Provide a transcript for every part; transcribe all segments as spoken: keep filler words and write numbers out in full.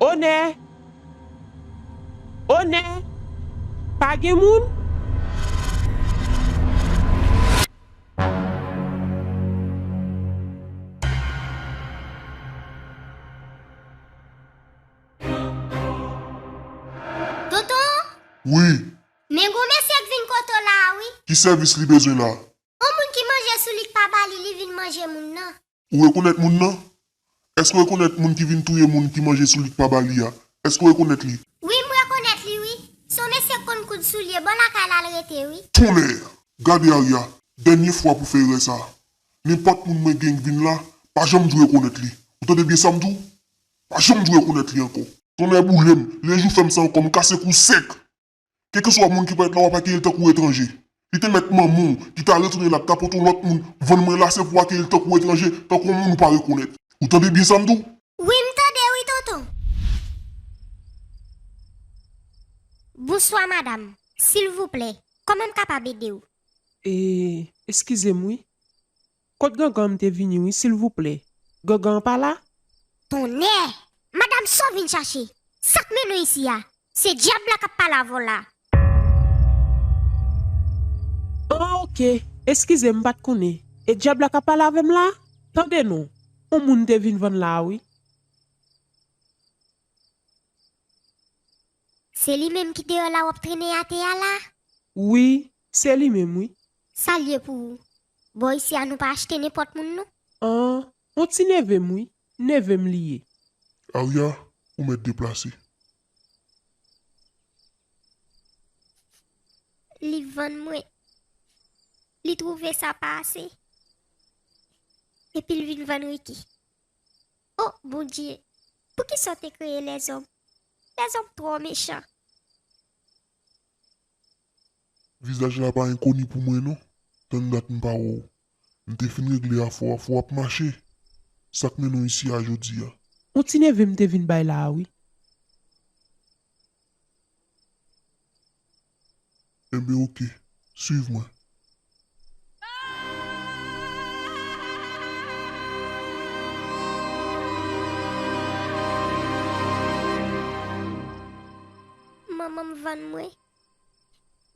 Onè! Onè! Pa gen moun? Tonton, wi. Men gon mesye k vin kote w la a, wi. Ki sèvis li bezwen la? On moun ki manje sou li k pa ba li, li vin manje moun nan. Ou rekonèt moun nan? Èske w rekonèt moun ki vin touye moun ki manje sou li k pa ba li a? Èske w rekonèt li? Wi, m rekonèt li, wi. Se on mesye k konn koud soulye, bò lakay la l rete, wi. Tonnè! Gade Arya, dènye fwa pou fè erè sa. Nenpòt moun mwen gen k vin la, pa janm di w rekonèt li. Ou tande byen sa m di w? Pa janm di w rekonèt li ankò. Tonnè boule m, lè jou fè m sa ankò, m kase kou sèk. Kèlkeswa moun ki parèt la, w ap akeyi l tankou etranje. Li te mèt manman w ki ta retounen la, ki ta pote yon lòt moun vann mwen la, se pou w akeyi l tankou etranje, tankou yon moun ou pa rekonèt. Ou tande byen sa m di w? Wi, m tande wi, tonton. Bonswa, madanm. Silvouplè, kòman m kapab ede w? E, eskize m wi. Kot gangan an m te vini wi, silvouplè? Gangan an pa la? Tonnè! Madanm, sa w vin chache? Sa k mennen w isi a? Se dyab la k ap pale avè w la. Ah, oke. Eskize m, m pa t konnen. E dyab la k ap pale avè m la? Tande non. On moun te vin vann la a wi. Se li menm ki deyò la w ap trennen atè a la? Wi, se li menm wi. Sa l ye pou ou? Bò isi a nou pa achte nenpòt moun non. An, on ti neve m wi. Neve m li ye. Arya, ou mèt deplase. Li vann mwen. Li twouve sa pa ase. Epi l vin vann Ricky. O Bondye, poukisa w te kreye lèzòm? Lèzòm twò mechan. Vizaj la pa enkoni pou mwen non. Tann dat m pa wè w. M te fin regle afè w, afè w ap mache. Sa k mennen w isi a jodi a? On ti neve m te vin bay la a wi. Enben oke, swiv mwen. Manman m vann mwen.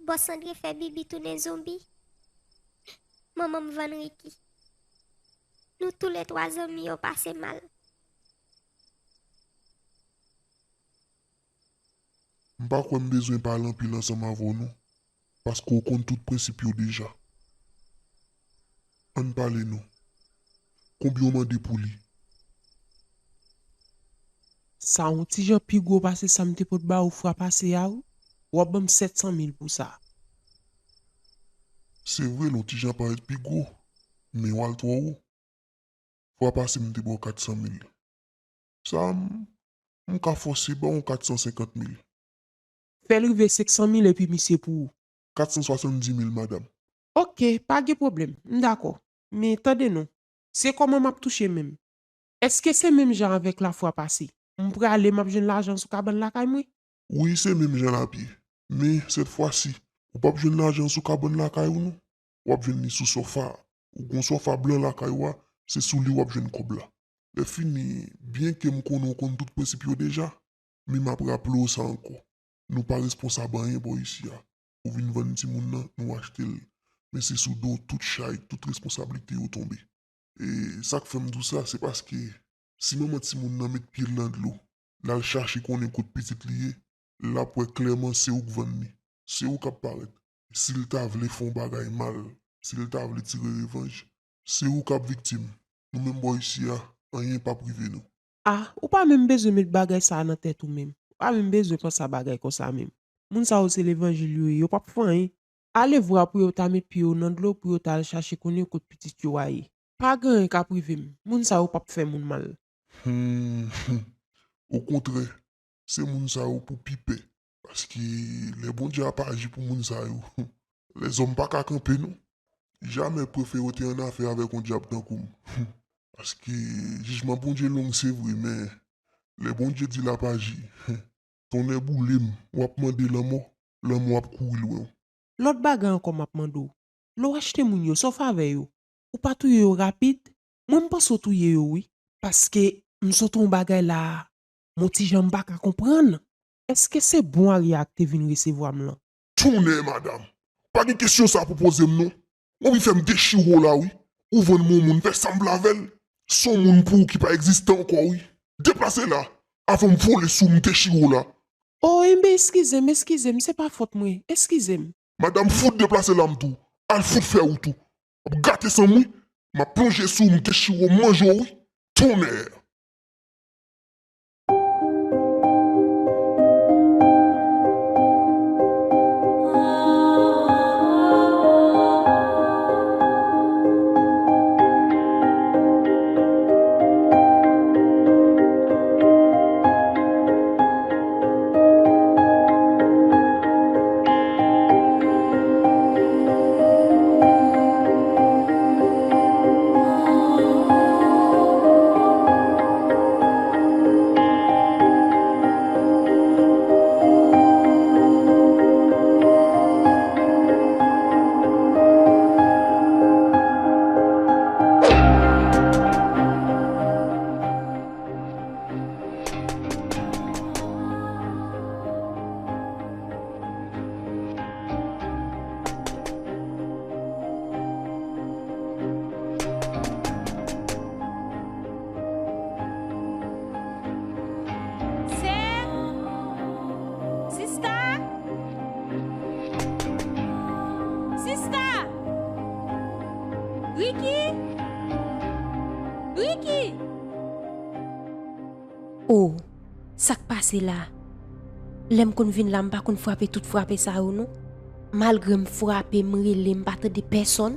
Bòs Andre fè Bibi tounen zonbi. Manman m vann Ricky. Nou toulètwa zanmi yo pase mal. M pa kwè m bezwen pale anpil ansanm avè w non, paske w konn tout prensip yo deja. Ann pale non. Konbyen w mande pou li? Sa on ti jan pi gwo pase sa m te pot ba ou fwa pase a wi. W ap ban m sèt san mil pou sa. Se vre l on ti jan parèt pi gwo, men w al twò wo. Fwa pase m te ba w kat san mil. Sa m, m ka fòse ba w yon kat san senkant mil. Fè l rive senk san mil epi misye pou ou. Kat san swasanndis mil, madanm. Oke, pa gen pwoblèm, m dakò. Men tande non, se kòman m ap touche menm? Èske se menm jan avèk lafwa pase? M prale, m ap jwenn lajan sou kabann lakay mwen? Wi, se menm jan l ap ye. Men, sèt fwa si, ou p ap jwenn lajan sou kabann lakay ou non. W ap jwenn li sou sòfa. Ou gon sòfa blan lakay ou a, se sou li w ap jwenn kòb la. Lè fini, byenke m konnen w konn tout prensip yo deja, men m ap raple w sa ankò. Nou pa responsab anyen bò isi a. Ou vin vann timoun nan, nou achte l. Men se sou do w tout chay, tout responsablite yo tonbe. E sa k fè m di w sa, se paske si manman timoun nan met pye l nan dlo, l al chache konnen kot pitit li ye, l ap wè klèman se ou k vann li. Se ou k ap parèt. Si l ta vle fè yon bagay mal, si l ta vle tire revanj, se ou k ap viktim. Nou menm bò isi a, anyen p ap rive nou. Ah, ou pa menm bezwen met bagay sa a nan tèt ou menm. Ou pa menm bezwen panse a bagay konsa menm. Moun sa yo se levanjil yo ye, yo p ap fè anyen. Alevwa pou yo ta met pye yo nan dlo pou yo ta al chache konnen kot pitit yo a ye. Pa gen anyen k ap rive m. Moun sa yo p ap fè moun mal. Hmm, okontrè, se moun sa yo pou pi pè. Paske lè Bondye ap aji pou moun sa yo, lèzòm pa ka kanpe non. Jamè prefere w te annafè avèk yon dyab tankou m. Paske jijman Bondye long se vre, men lè Bondye di l ap aji, tonnè boule m, w ap mande lanmò, lanmò ap kouri lwen w. Lòt bagay ankò m ap mande w, lè w achte moun yo, sa w fè avè yo? Ou pa touye yo rapid? Mwen m panse w touye yo wi. Paske m sot wè yon bagay la a. Mon ti jan m pa ka konprann. Èske se bon Arya a k te vin resevwa m lan? Tonnè, madanm! Pa gen kesyon sa pou poze m non. Ou anvi fè m dechire w la wi. Ou vann m yon moun, fè sa m vle avè l. Se yon moun pou ou ki pa egziste ankò wi. Deplase la, avan m vole sou w, m dechire w la. O, enben eskize m, eskize m, se pa fòt mwen, eskize m. Madanm, fout deplase la m di w. Al fout fè wout ou. W ap gate san m wi. M ap plonje sou w, m dechire w, m manje w wi. Tonnè! Sè! Sista! Sista! Ricky! Ricky! O, sa k pase la? Lè m konn vin la, m pa konn frape tout frape sa yo non. Malgre m frape, m rele, m pa tande pèsonn.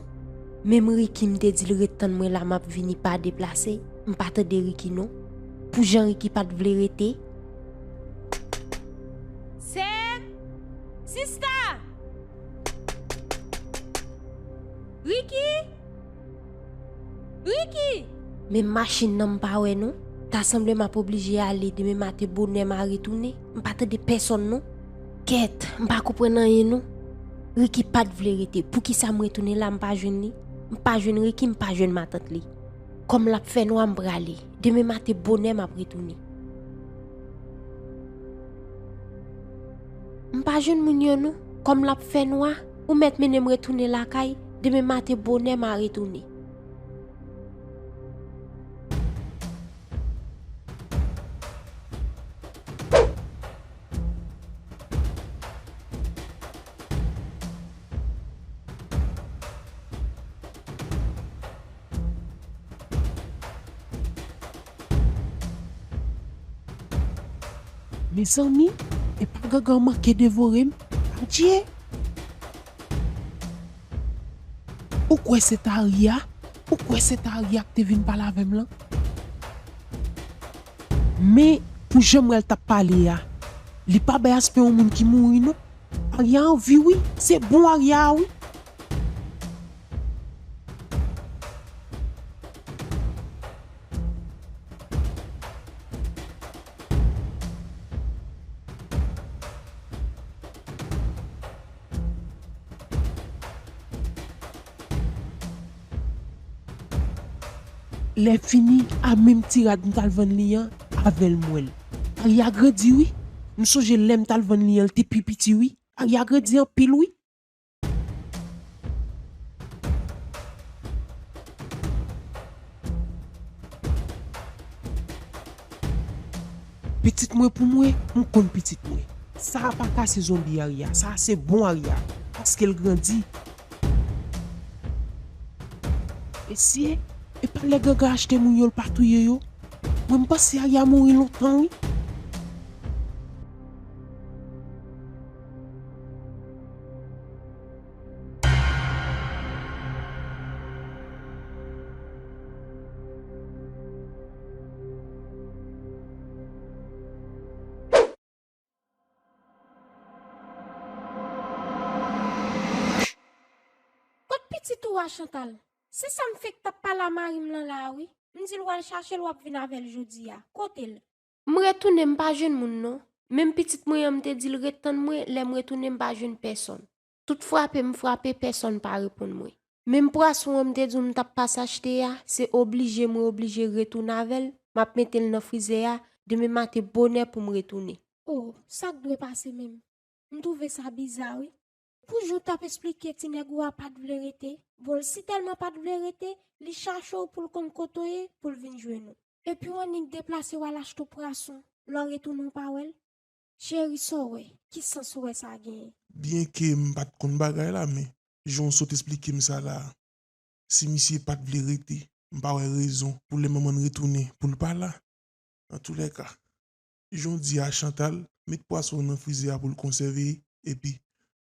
Menm Ricky, m te di l ret tann mwen la, m ap vini, pa deplase. M pa tande Ricky non. Pou jan Ricky pa t vle rete. Sè! Sista! Ricky! Ricky! Men machin nan m pa wè non. Ta sanble m ap oblije ale, demen maten bonè m a retounen. M pa tande pèsonn non. Kèt, m pa konprann anyen non. Ricky pa t vle rete. Poukisa m retounen la, m pa jwenn li? M pa jwenn Ricky, m pa jwenn matant li. Kòm l ap fè nwa, m prale. Demen maten bonè m ap retounen. M pa jwenn moun yo non. Kòm l ap fè nwa, ou mèt mennen m retounen lakay. Demen maten bonè m a retounen. Mezanmi, epa gangan manke devore m. Adye! Ou kwè se t Arya? Ou kwè se t Arya k te vin pale avè m lan? Men, pou jan m wè l t ap pale a, li pa bay aspè yon moun ki mouri non. Arya an vi wi, se bon Arya a wi. Lè fini, a menm ti rad m t al vann li an, avè l m wè l. Arya grandi wi. M sonje lè m t al vann li an, l te pi piti wi. Arya grandi anpil wi. Pitit mwen pou mwen, m konn pitit mwen. Sa a pa ka se zonbi Arya, sa a se bon Arya, paske l grandi. Mesye, epa lè Ganga achte moun yo, l pa touye yo? Mwen, m panse Arya mouri lontan wi. Kot pitit ou a, Chantal? Se sa m fenk t ap pale a mari m lan la a wi. M di l w al chache l, w ap vin avè l jodi a. Kote l? M retounen, m pa jwenn moun non. Menm pitit mwen an, m te di l ret tann mwen, lè m retounen, m pa jwenn pèsonn. Tout frape m frape, pèsonn pa reponn mwen. Menm pwason an m te di w m t ap pase achte a, se oblije mwen oblije retounen avè l, m ap mete l nan frizè a, demen maten bonè pou m retounen. Oh, sa k dwe pase menm? M twouve sa biza, wi. Pou jan w t ap esplike ti nèg ou a pa t vle rete, bon, l sitèlman pa t vle rete, li chache w pou l konn kote w ye, pou l vin jwenn ou. Epi w annik deplase w al achte w pwason, lè w retounen w pa wè l. Cheri, sa w wè? Ki sans ou wè sa genyen? Byenke m pa t konn bagay la, men jan w sot esplike m sa la, si misye pa t vle rete, m pa wè rezon pou lè manman n retounen pou l pa la. Antoulèka, jan w di a Chantal, met pwason w nan frizè a pou l konsève, epi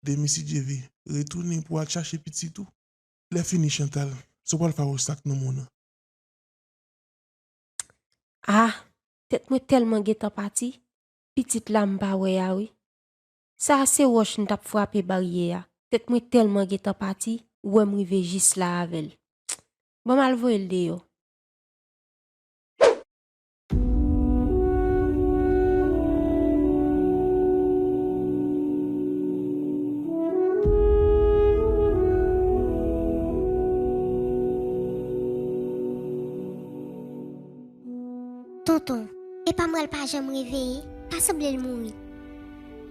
demen si Dye vle, retounen pou w al chache pitit ou. Lè fini Chantal, sa w pral fè avè w sa k nan men w nan? Ah, tèt mwen tèlman gentan pati, pitit la m pa wè a wi. Sa a se wòch m t ap frape baryè a. Tèt mwen tèlman gentan pati, ou wè m rive jis la avè l. Ban m al voye l deyò. Tonton, epa m wè l pa janm reveye, ta sanble l mouri.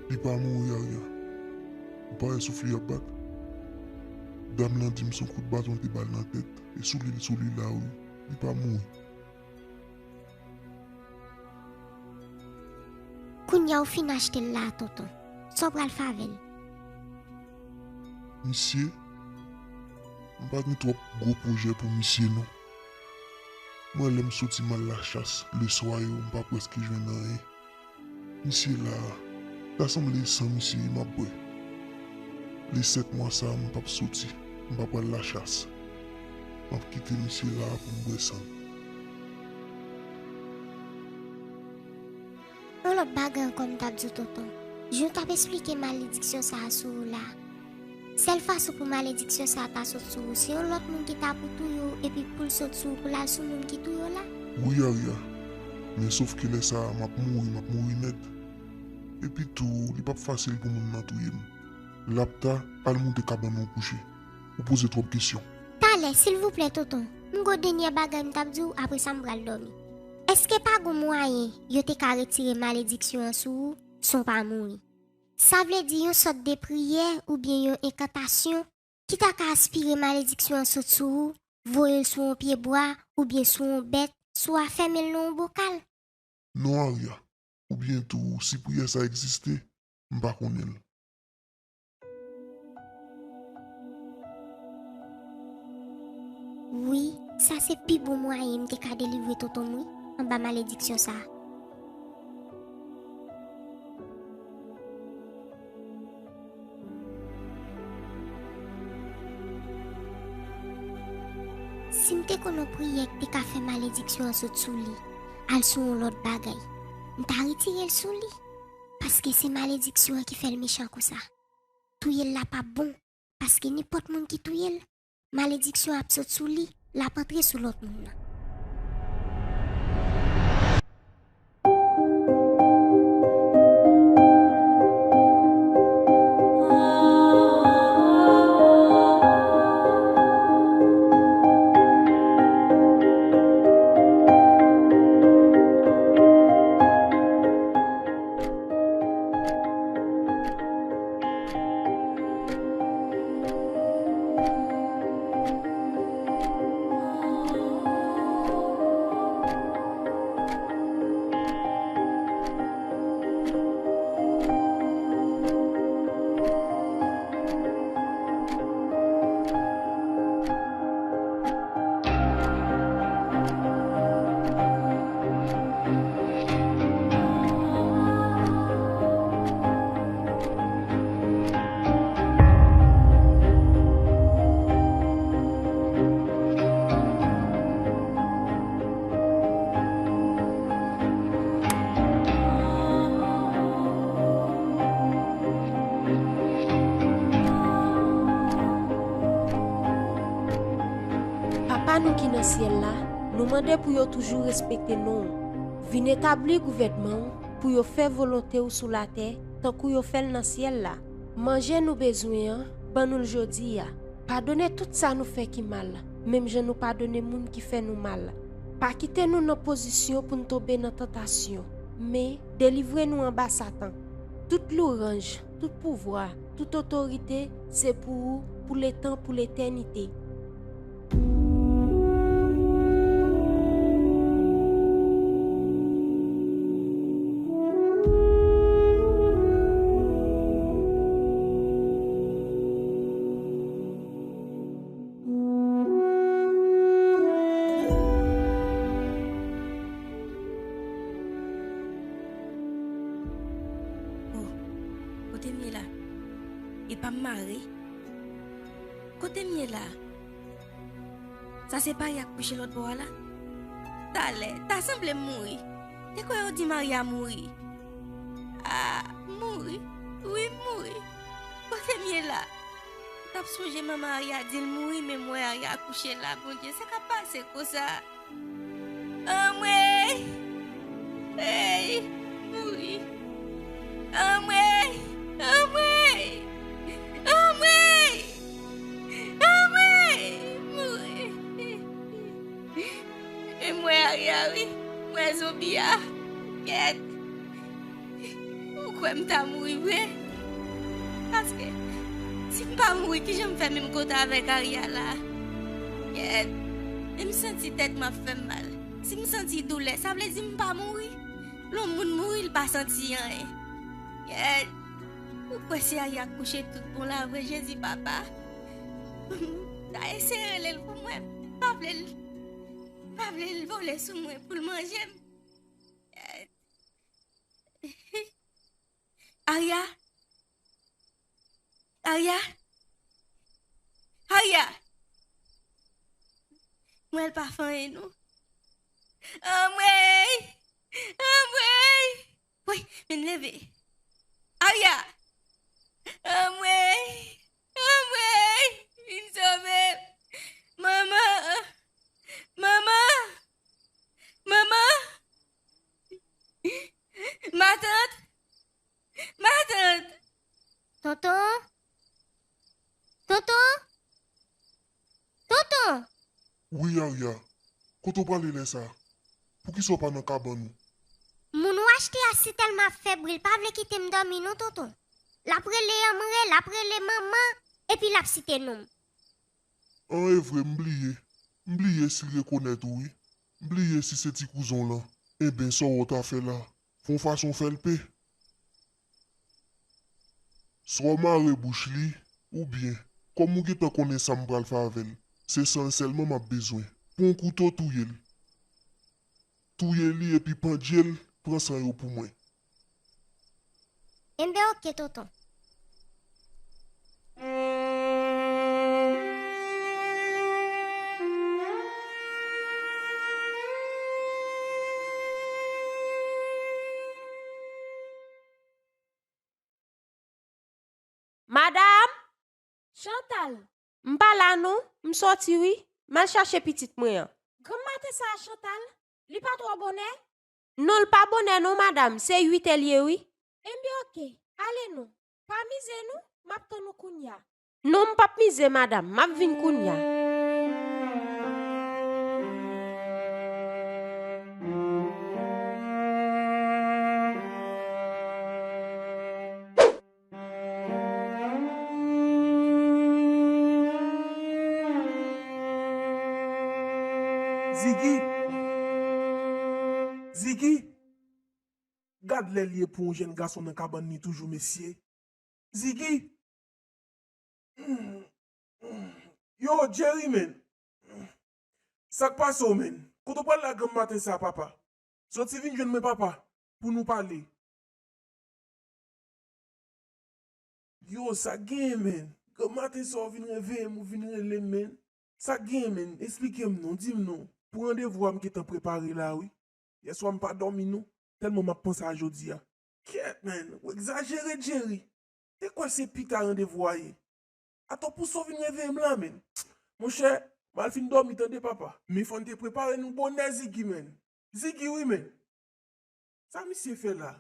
Li pa mouri, Arya. Ou pa wè souf li ap bat? Dam lan di m se yon kout baton te ba l nan tèt, e sou li, sou li la, wi. Li pa mouri. Kounya ou fin achte l la, tonton. Sa w pral fè avè l? Misye, m pa gen twòp gwo pwojè pou misye, non. Mwen, lè m soti m al lachas, leswa yo, m pa prèske jwenn anyen. Misye la, ta sanble san misye m ap bwè. Le sèt mwa sa a, m p ap soti, m pa pral lachas. M ap kite misye la pou m bwè san l. Yon lòt bagay ankò m t ap di w, tonton. Jan w t ap esplike malediksyon sa a sou ou la, sèl fason pou malediksyon sa a ta sot sou ou, se yon lòt moun ki ta pou touye w, epi pou l sot sou ou, pou l al sou moun ki touye w la. Wi, Arya. Men sòf ke lè sa a, m ap mouri, m ap mouri nèt. Epi tou, li p ap fasil pou moun nan touye m. L ap ta, al moute kabann ou kouche. Ou poze twòp kesyon. Talè, silvouplè, tonton. M gon dènyè bagay m t ap di w, apre sa m pral dòmi. Èske pa gon mwayen yo te ka retire malediksyon an sou ou san w pa mouri? Sa vle di yon sòt de priyè oubyen yon enkantasyon ki ta ka aspire malediksyon an sot sou ou, voye l sou yon pye bwa oubyen sou yon bèt, swa fèmen l nan yon bokal. Non, Arya. Oubyen tou, si priyè sa egziste, m pa konnen l. Wi, sa se pi bon mwayen m te ka delivre tonton m wi, anba malediksyon sa a. Si m te konn yon priyè ki te ka fè malediksyon an sot sou li, al sou yon lòt bagay, m ta retire l sou li. Paske se malediksyon an ki fè l mechan konsa. Touye l la p ap bon, paske nenpòt moun ki touye l, malediksyon ap sot sou li, l ap antre sou lòt moun nan. Papa nou ki nan syèl la, nou mande pou yo toujou respekte non w. Vin etabli gouvènman w pou yo fè volonte w sou latè, tankou yo fè l nan syèl la. Manje nou bezwen an, ban nou l jodi a. Padone tout sa nou fè ki mal, menm jan nou padone moun ki fè nou mal. Pa kite nou nan pozisyon pou n tonbe nan tantasyon, men delivre nou anba Satan. Tout louranj, tout pouvwa, tout otorite, se pou ou, pou letan, pou letènite. Oh, kote m ye la? E pa m mare? Kote m ye la? Sa se pa Arya k kouche lòt bò a la? Talè, ta sanble m mouri. Te kwè yo di m Arya mouri. Ah, mouri? Wi, m mouri. Kote m ye la? M t ap sonje manman Arya di l mouri, men m wè Arya kouche la. Bondye, sa k ap pase konsa? Anmwey! Ey! Mouri! Anmwey! Anmwey! Anmwey! Anmwey! Mouri! E m wè Arya wi, m wè zonbi a. Kèt! Ou kwè m ta mouri vre? Paske, si m pa mouri, kijan m fè menm kote avèk Arya la? Kèt! E m santi tèt m ap fè m mal. Si m santi doulè, sa vle di m pa mouri? Lè yon moun mouri, l pa santi anyen. Kèt! Ou kwè se Arya k kouche tout bon la vre, Jezi papa? Ta eseye rele l pou mwen. M pa vle l, m pa vle l vole sou mwen pou l manje m. Arya? Arya? Arya? Mwen l pa fè anyen non. Anmwey! Anmwey! Woy, vin leve. Arya! Anmwey! Anmwey! Vin sove m! Manman! Manman! Manman! Matant! Matant! Tonton? Tonton? Tonton! Wi, Arya. Kote w prale lè sa a? Poukisa w pa nan kabann ou? Moun ou achte a si tèlman ap fè bri, l pa vle kite m dòmi non, tonton. L ap rele Anmwey, l ap rele manman, epi l ap site non m. An, e vre, m bliye. M bliye si l rekonèt ou, wi. M bliye si se ti kouzen w lan. Enben, sa w wè w ta fè la? Fè yon fason w fè l pe. Swa w mare bouch li, oubyen, kòm ou gentan konnen sa m pral fè avè l, se san l sèlman m ap bezwen. Pran yon kouto, touye l. Touye li epi pandye l, pran san yo pou mwen. Enben, oke, tonton. Madanm! Chantal! M pa la non, m sòti wi, m al chache pitit mwen an. Granm maten sa a, Chantal? Li pa twò bonè? Non, l pa bonè non, madanm, se uit è l ye wi. Enben oke, ale non. Pa mize non, m ap tann ou kounya. Non, m p ap mize, madanm, m ap vin kounya. Ziggy! Ziggy! Gad lè l ye pou yon jèn gason nan kabann li toujou, mesye. Ziggy! Yo, Jerry, men! Sa k pase w, men? Kote w pral la granm maten sa a, papa? Soti vin jwenn mwen, papa, pou nou pale. Yo, sa k genyen, men? Granm maten sa a, w vin reveye m, ou vin rele m, men. Sa k genyen, men? Esplike m non, di m non. Pou randevou a m gentan prepare la, wi. Yèswa m pa dòmi non, tèlman m ap panse a jodi a. Kèt, men, ou egzajere, Jerry. Te kwè se pita randevou a ye. Atò pou sa w vin reveye m la, men. Monchè, m al fin dòmi tande, papa. Men fò n te prepare nou bonè, Ziggy, men. Ziggy, wi, men. Sa misye fè la?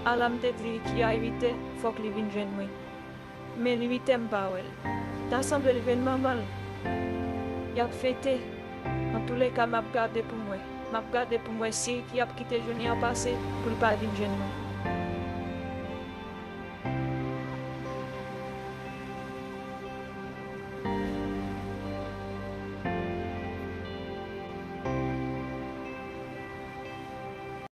Ala m te di Ricky a uit è, fòk li vin jwenn mwen. Men li uit è m pa wè l. Ta sanble l jwenn manman l. Y ap fete. Antouleka, m ap gade pou m wè. M ap gade pou m wè si Ricky ap kite jounen an pase pou l pa vin jwenn mwen.